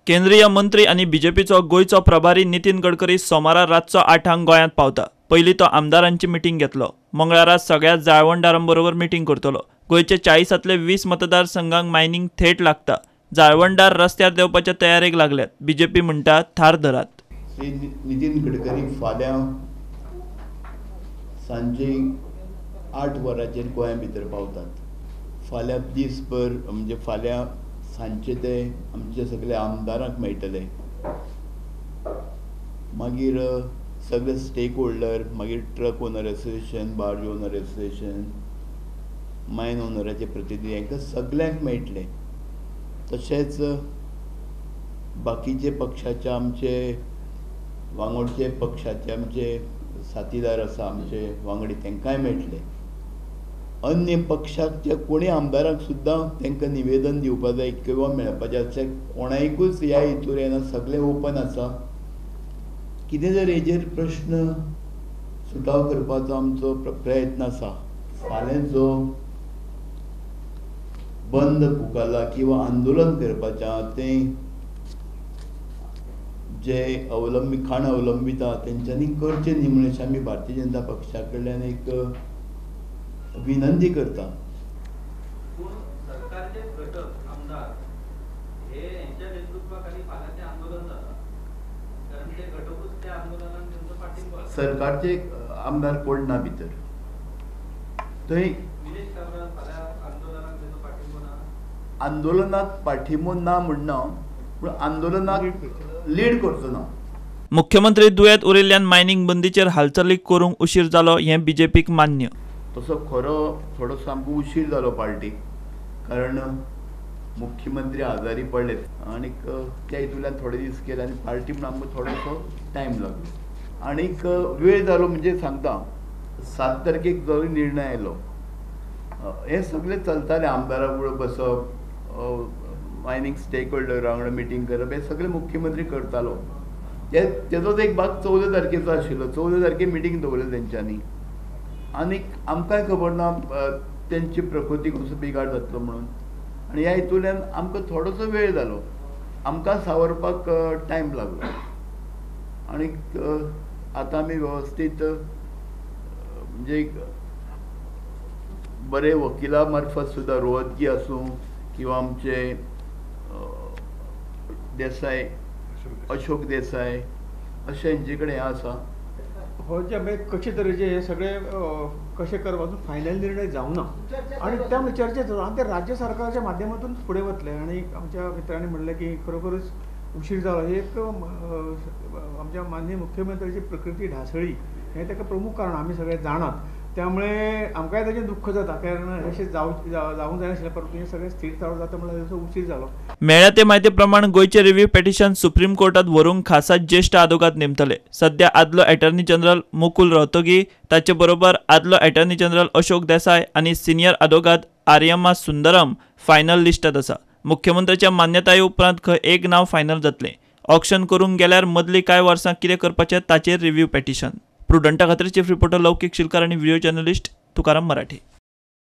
केंद्रीय मंत्री आनी बीजेपीचो गोंयचो प्रभारी नितीन गडकरी सोमारा रातचो 8 गोंयांत पावता. पयलीं तो आमदारांची मिटींग घेतलो. मंगळारा सगळ्या जाळवणदारांबरोबर मिटींग करतलो. गोंयचे 40 20 मतदारसंघांक मायनिंग थेट लागता. जाळवणदार रस्त्यार देंवपाच्या तयारेक लागल्यात. बीजेपी म्हणटा थार धरात. श्री नितीन गडकरी फाल्यां सांजे 8 वरांचेर गोंया भितर पावतात. फाल्यां दीसभर म्हणजे फाल्यां सांजचे ते आमचे सगळे आमदारांक मेळटले. मागीर सगळे स्टेक होल्डर, मागीर truck owner association, barge owner association, mine ओनराचे प्रतिनिधी हांकां सगल्यांक मेळटले. तशेंच बाकीचे पक्षाचे आमचे वांगडचे पक्षाचे आमचे साथीदार आसा, आमचे वांगडी, तांकांय मेळटले. अन्य पक्षाक जे कोणी आमदारांक सुद्दां तांकां निवेदन दिवपा जाय किंवा मेळपाचें आसा, कोणाकूच ह्या हितूर येना, सगळें ओपन आसा. कितें जर हेजेर प्रश्न सुटाव करपाचो आमचो प्रयत्न आसा. फाल्यां जो बंद पुकारला किंवा आंदोलन करपाचें आहा तें जे अवलंबी खाण अवलंबीत आहा तेंच्यांनी करचें न्ही म्हणून अशें आमी भारतीय जनता पक्षा कडल्यान एक विनंती करता. पूण सरकारचे घटक आमदार हे यांच्या नेतृत्वाखाली फाल्यां ते आंदोलन जाता, कारण ते घटकूच त्या आंदोलनाक तेंचो पाठिंबो आसा. सरकारचे आमदार कोण ना भितर थंय निलेश काब्राल फाल्यां आंदोलनाक तेंचो पाठिंबो ना. आंदोलनाक पाठिंबो ना म्हणना, पूण आंदोलनाक लीड करचो ना. मुख्यमंत्री दुयेंत उरिल्ल्यान मायनिंग बंदीचेर हालचाली करूंक उशीर जालो हें बीजेपीक मान्य. तसो खरो थोडो सामको उशीर जालो पार्टीक, कारण मुख्यमंत्री आजारी पडले आनीक त्या हितूंतल्यान थोडे दीस गेले आनी पार्टी म्हूण आमकां थोडोसो टायम लागलो आनीक वेळ जालो. म्हणजे सांगता 7 तारखेक जो निर्णय आयलो हें सगळें चलतालें. आमदारा बरोबर बसप, मायनींग स्टेक होल्डरा वांगडा मिटींग करप, हें सगळें मुख्यमंत्री करतालो. तेजोच एक भाग 14 तारखेचो आशिल्लो. 14 तारखेक मिटींग दवरलें तेंच्यांनी आनीक आमकांय खबर ना तेंची प्रकृती कसो बिगाड जातलो म्हणून. आनी ह्या हितूंतल्यान आमकां थोडोसो वेळ जालो, आमकां सावरपाक टायम लागलो. आनीक आतां आमी वेवस्थीत म्हणजे बरे वकिला मार्फत सुद्दां रोहतगी आसूं किंवा आमचे देसाय, अशोक देसाय अशें हेंचे कडेन हें आसा. हो जे आमी कशे तरेचे हे सगळे कशें करपाचो फायनल निर्णय जावना आनी त्यामुळे चर्चा जाता आनी ते राज्य सरकारच्या माध्यमातून फुडें वतले. आनी आमच्या मित्रांनी म्हणलें की खरोखरच उशीर जालो. हे एक आमच्या माननीय मुख्यमंत्र्याची प्रकृती ढासळी हें ताका प्रमुख कारण आमी सगळे जाणात. त्यामुळे आमकांय ताचें दुख्ख जाता, कारण अशें जावंक जायनाशिल्लें, परंतु हें सगळें स्थीर जाता म्हणल्यार तसो उशीर जालो. मेळ्ळ्या ते म्हायती प्रमाण गोंयचें रिव्ह्यू पिटिशन सुप्रीम कोर्टात व्हरूंक खासा ज्येश्ठ आदोगाद नेमतले. सध्या आदलो अटॉर्नी जनरल मुकुल रोहतगी, ताचे बरोबर आदलो अटॉर्नी जनरल अशोक देसाय आनी सिनियर आदोगाद आर्यमा सुंदरम फायनल लिस्टांत आसा. मुख्यमंत्र्याच्या मान्यताये उपरांत खंय एक नांव फायनल जातलें. ऑक्शन करूंक गेल्यार मदलीं कांय वर्सां कितें करपाचें ताचेर रिव्ह्यू पिटिशन. प्रुडंटा खातीर चीफ रिपोर्टर लौकीक शिलकार आनी व्हिडिओ जर्नलिस्ट तुकाराम मराठे.